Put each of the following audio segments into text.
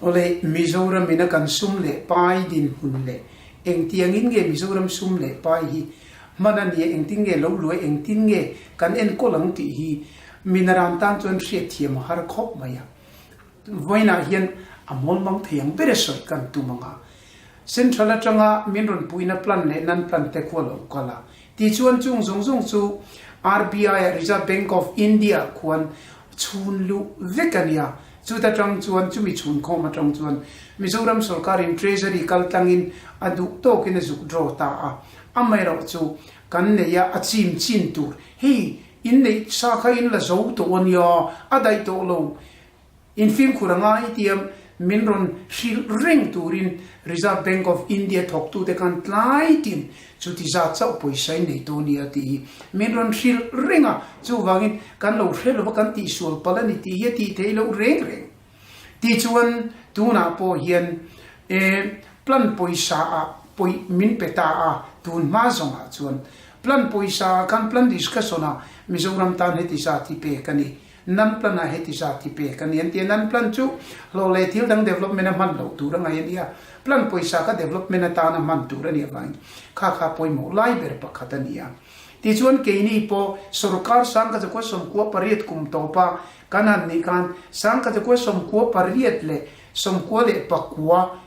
Awle, Mizoram ina kan sum leh pai dinhmun leh engtiangin nge Mizoram sum leh pai hi hman a nia, engtin nge lo luai, engtin nge kan enkawl ang tih hi minaram tan chuan hriatthiam a har khawp mai a. Vawiinah hian a mawlmang thei ang ber a sawi kan tum ang a. Central atanga min rawn puihna plan leh nan plan te khu a lo kal a. Tichuan chung zawng zawng chu RBI-ah Reserve Bank of India khuan chhun luh vek a nia. Chuta tang chuan chumi chhun khawm atang chuan Mizoram sawrkarin Treasury kal tlangin a duh tawkin a zuk draw ta a. Amaherawh chu kan nei a, a chim chin tur hei inneih sa kha in la zo tawh a nia, a daih tawh lo. In fimkhur a ngai tiam min rawn hrilh reng turin Reserve Bank of India thawktute khan tlai tin chuti zat chauh pawisa in nei tawh a ni a tih hi min rawn hrilh reng a, chuvangin kan lo hre lova kan tihsual palh a ni tih hi a tih theih loh reng reng. Tichuan tunah pawh hian e plan pawisa ah pawih min pe ta a, tun hma zawngah chuan plan pawisa ah khan plan discussion ah Mizoram tan heti zat hi pek a ni. Nan plan ah heti zat hi pek a ni an ti a, nan plan chu hlawh leh thil dang development a hman loh tur a ngaih a ni a, plan pawisa kha development atana hman tur a nih avangin kha kha pawimawh lai ber pakhat a ni a. Tichuan keini pawh sorkar sangkachakua 98 kum tawpa kan han nih khan sangkachakua 98 leh 94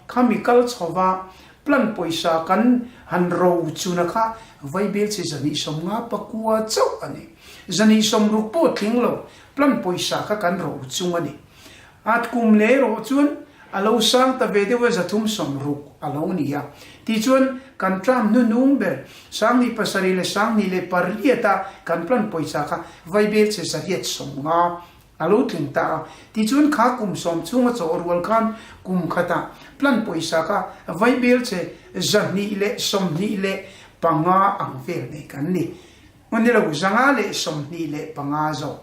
khami kal chhova plan pawisa kan han ro chuna kha vaibel chi 259 chauh a ni. 260 pawh tling lo, plan pawisa kha kan ro chung a ni. At kum leh erawh chuan a lo sang ta ve deuh a 360 a lo ni a. Tichuan kan term hnunung ber 27 leh 28 a kan plan pawisa kha vaibel che 850 a lo tling ta a. Tichuan kha kum sawm chhunga chaw rual khan kum khatah plan pawisa kha vaibel che 225 ang vel nei kan ni. Aw ni lo, 125 zawk.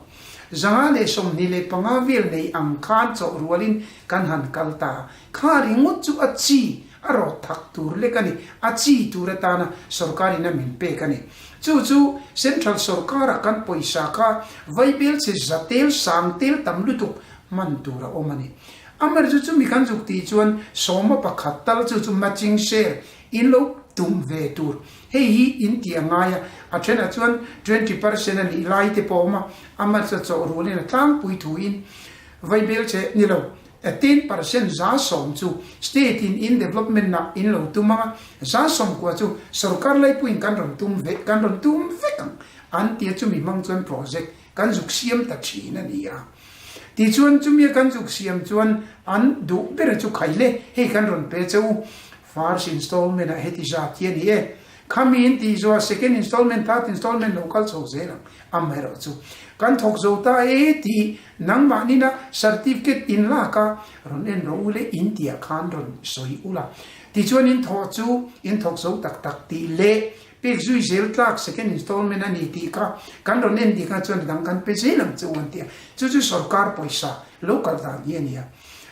125 vel nei ang khan chawh rualin kan han kal ta. Kha ringawt chu a chi a rawt thak tur lek a ni, a chi tur atana sorkarin a min pek a ni. Chu chu Central sorkara kan pawisa kha vaibel che za tel sang tel tam lutuk hman tur a awm a ni. Amar chu chumi kan zuk tih chuan sawma pakhat tal chu chu matching share in lo tum ve tur. Hei hi in tih a ngai a, a thenah chuan 20% a nih lai te pawh a awm a, a hmasa chawh rulin a tlangpui thuin vaibel che ni lo, 10% 10% chu state in in development ah in lo tum ang a, 90% chu sorkar laipuiin kan rawn tum ve kan rawn tum vek ang an ti a, chumi hmang chuan project kan zuk siam ta thin a ni a. Tichuan chumi a kan zuk siam chuan an duh ber chu khai le, hei kan rawn pe che u, first installment ah heti zat hi a ni e, khami in tih zuah second installment, third installment lo kal chho zel ang, amaherawhchu kan thawk zo ta e tih nangmahnina certificate in lak a rawn en rawh u le in tih ah khan rawn sawi ula. Tichuan in thawh chu in thawk zo tak tak tih leh Pek zui zel tlak second installment a ni tih kha kan rawn en dik a chuan a dang kan pe zel ang che u an ti a, chu chu sorkar pawisa lo kal dan hi a ni a.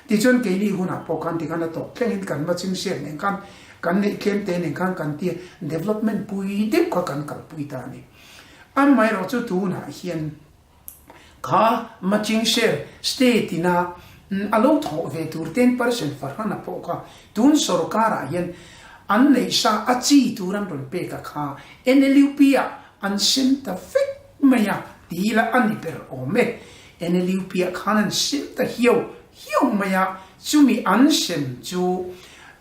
Tichuan keini hunah pawh khan tikhan a tawp thlengin kan matching share nen khan kan neih tlem te nen khan kan ti a, development pui deuh kha kan kalpui ta a ni. Amaherawh chu tunah hian Kha matching share state ina a lo thawh ve tur 10% farhana pawh kha tun sorkar ah hian an neih sa a chi tur an rawn pek a kha NLUP ah an sem ta vek mai a ti ila a ni ber awm e. NLUP ah khan an sem ta hiau hiau mai a chumi an sem chu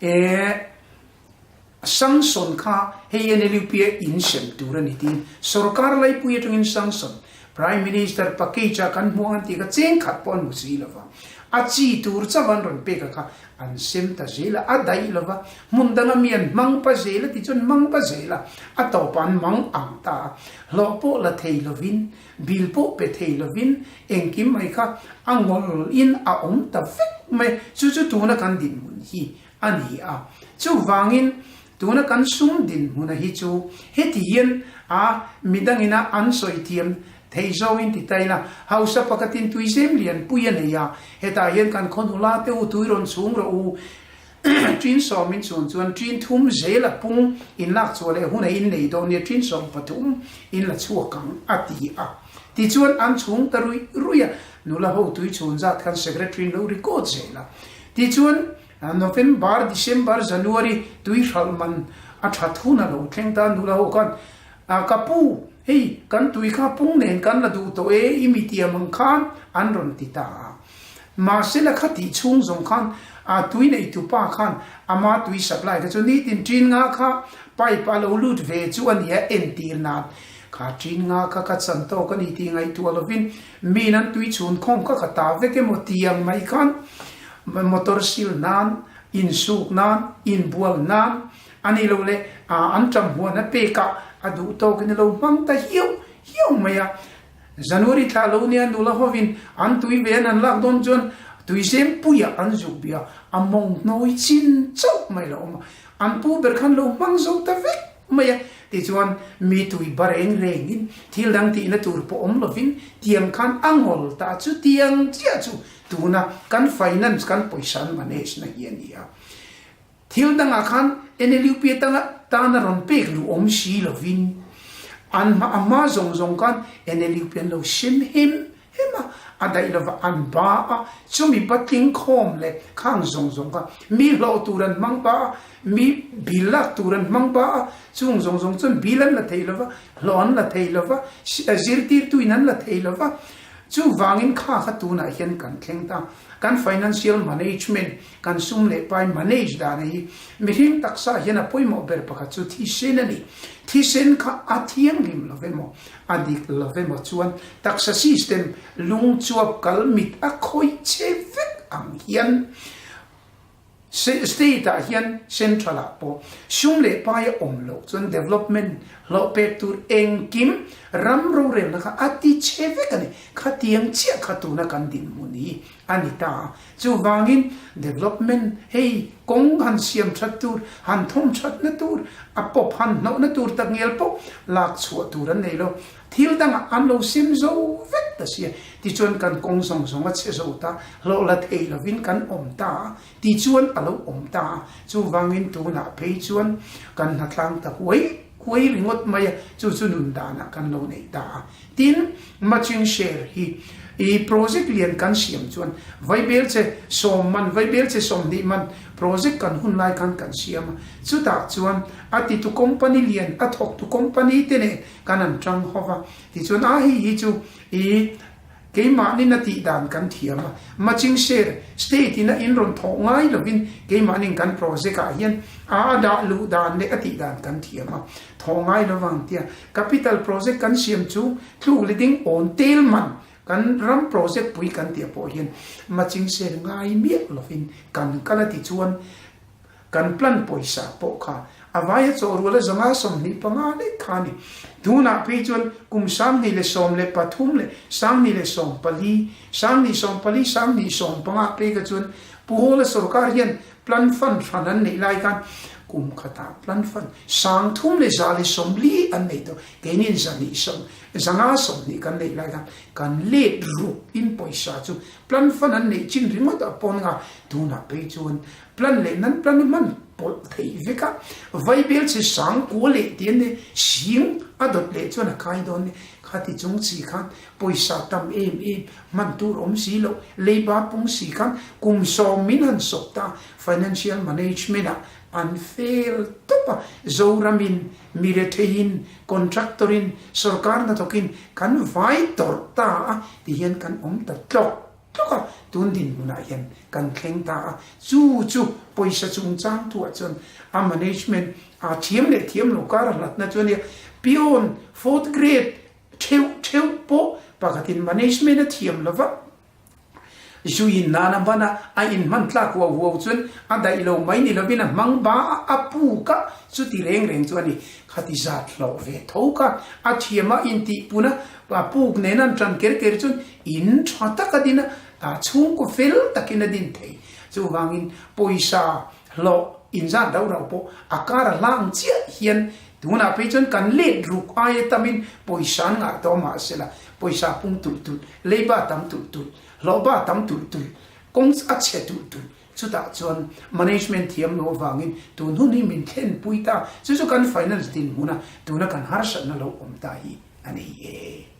eh Sanction kha hei NLUP a in sem tur a ni tiin sorkar laipui atangin sanction Prime Minister package ah kan hmuang an tih kha cheng khat pawh an hmu si lova, a chi tur chauh an rawn pek a kha an sem ta zel a, a daih lova, hmun danga mi an hmang pa zel a ti chuan hmang pa zel a, a tawpah an mang ang ta a, hlawh pawh la thei lovin, bill pawh pe thei lovin engkim mai kha a ngawl in a awm ta vek mai, chu chu tuna kan dinhmun hi a ni a. Chuvangin, tuna kan sum dinhmuna hi chu heti hian a midangina an sawi thiam thei zawngin ti ta ila, hausa pakhatin tuizem lianpui a nei a, hetah hian kan khaw nula te u tui rawn chhung rawh u, ṭin sawmin chhun chuan ṭin thum zel a pung in lak chhuah leh hunah in nei dawn nia ṭin sawm pathum in la chhuak ang a ti a. Tichuan an chhung ta ruih ruih a, nula ho tui chhun zat khan secretary in lo record zel a. Tichuan, November, December, January tui hralh man a that hun a lo thleng ta nula ho khan, Ka pu, hei kan tui kha pung nen kan la duh tawh e, i mi tiam ang khan an rawn ti ta a. Mahse la kha tih chhung zawng khan a tui neitu pa khan ama tui supply kha chu nitin ṭin nga kha pipe a lo lut ve chu a nia entir nan kha ṭin nga kha ka chan tawk a ni tih ngaihtuah lovin min an tui chhun khawm kha ka ta vek emaw ti ang mai khan motor sil nan, insuk nan, inbual nan a ni lo le an ṭam huan a pekah a duh tawkin a lo hmang ta hiau hiau mai a. January thla lo nia nula hovin an tui ve an han lak dawn chuan tuizem puiah an zuk bih a, a mawng hnawi chin chauh mai lo awm a, an pu ber khan lo hmang zo ta vek mai a, tichuan mi tui ba reng rengin thil dang tihna tur pawh awm lovin tiang khan a ngawl ta chu tiang chiah chu tuna kan finance kan pawisa an manage na hi a ni a. Thil dangah khan NLUP atanga tana rawn pek luh awm si lovin an hma a hma zawng zawng khan NLUP an lo sem hem hem a, a daih lova an ba a, chumi patling khawm leh khang zawng zawng kha mi hlawh tur an hmang ba a, mi bill lak tur an hmang ba a, chung zawng zawng chuan bill an la thei lova, hlawh an la thei lova, zirtirtuin an la thei lova, chuvangin kha kha tunah hian kan thleng ta. Kan financial management, kan sum leh pai manage dan hi mihring taksa hian a pawimawh ber pakhat chu thisen a ni. Thisen kha a thianghlim lo emaw, a dik lo emaw chuan taksa system lung chuap kal mit a khawih che vek ang hian State ah hian Central ah pawh sum leh pai a awm loh chuan development hlawh pek tur engkim ram rorelna kha a ti che vek a ni. Khatiang chiah kha tuna kan dinhmun hi a ni ta a. Chuvangin development hei kawng han siam that tur, han thawm thatna tur, a pawp han hnawhna tur takngial pawh lak chhuah tur an nei lo. Thil dangah an lo sem zo vek ta sia, tichuan kan kawng zawng zawng a chhe zo ta, hlawh la thei lovin kan awm ta a, tichuan a lo awm ta a, chuvangin tunah phei chuan kan hnatlang ta huai huai ringawt mai a, chu chu nun danah kan lo nei ta a. Tin, matching share hi i project lian kan siam chuan vaibel che sawm man, vaibel che 20 man project kan hun lai khan kan siam a, chutah chuan a titu company lian, a thawktu company te nen Kan an tang ho va, tichuan a hei hi chu i keimahnin a tih dan kan thiam a, matching share state in a in rawn thawh ngai lovin keimahnin kan project ah hian a a dah luh dan leh a tih dan kan thiam a, thawh ngai lovang tia capital project kan siam chu tluk leh ding awn tel man kan ram project pui kan tih pawh hian matching share ngai miah lovin kan kal a tichuan Kan plan pawisa pawh kha a vaia chaw ruala 125 lek kha a ni. Tunah phei chuan kum 2013 leh 2014, 2014, 2015 phei kha chuan Pu Hawla sorkar hian plan fund hran an neih lai khan kum khatah plan fund 3140 an nei tawh. Keinin zahnih sawm, 520 kan neih lai khan kan let ruk in pawisa chu plan fund an neih chin ringawt ah pawn nga tunah phei chuan Plan leh nan plan hman pawlh theih vek a, vaibel chi sang kua leh ti an ni, sing a dawt leh chuan a kai dawn ni. Khati chung chi khan pawisa tam em em hman tur awm si loh, leiba pung si khan kum 10 min han sawp ta, financial management ah an fail tawp a, Zoramin, mi retheiin, contractor in, sorkar hnathawkin kan vai tawrh ta a ti hian kan awm ta tlawk. Tluk a, tun dinhmunah hian kan thleng ta a, chu chu pawisa chungchang thuah chuan a management a thiam leh thiam lo kar a hlatna chu a nia. Peon fourth grade theuh theuh pawh pakhatin management a thiam lo va, zu in nan a hman a, a inhman tlak huau huau chuan a daih lo mai ni lovin a hmang ba a, a puk a, chuti reng reng chu a ni. Khati zat hlawh ve tho kha a thiam a intihpun a, A puk nen an tan ker ker chuan in tha tak a din a, a chhungkaw fel takin a din thei. Chuvangin pawisa hlawh inzat rau rau pawh a kar a hlang chiah hian tunah phei chuan kan let ruk aia tamin pawisa an ngah tawh mahsela pawisa pung tulh tulh, leiba tam tulh tulh, hlawhba tam tulh tulh, kawng a chhe tulh tulh. Chutah chuan management thiam lo avangin tun hun hi min thlenpui ta, chu chu kan finance dinhmuna tuna kan harsatna lo awm ta hi a ni e.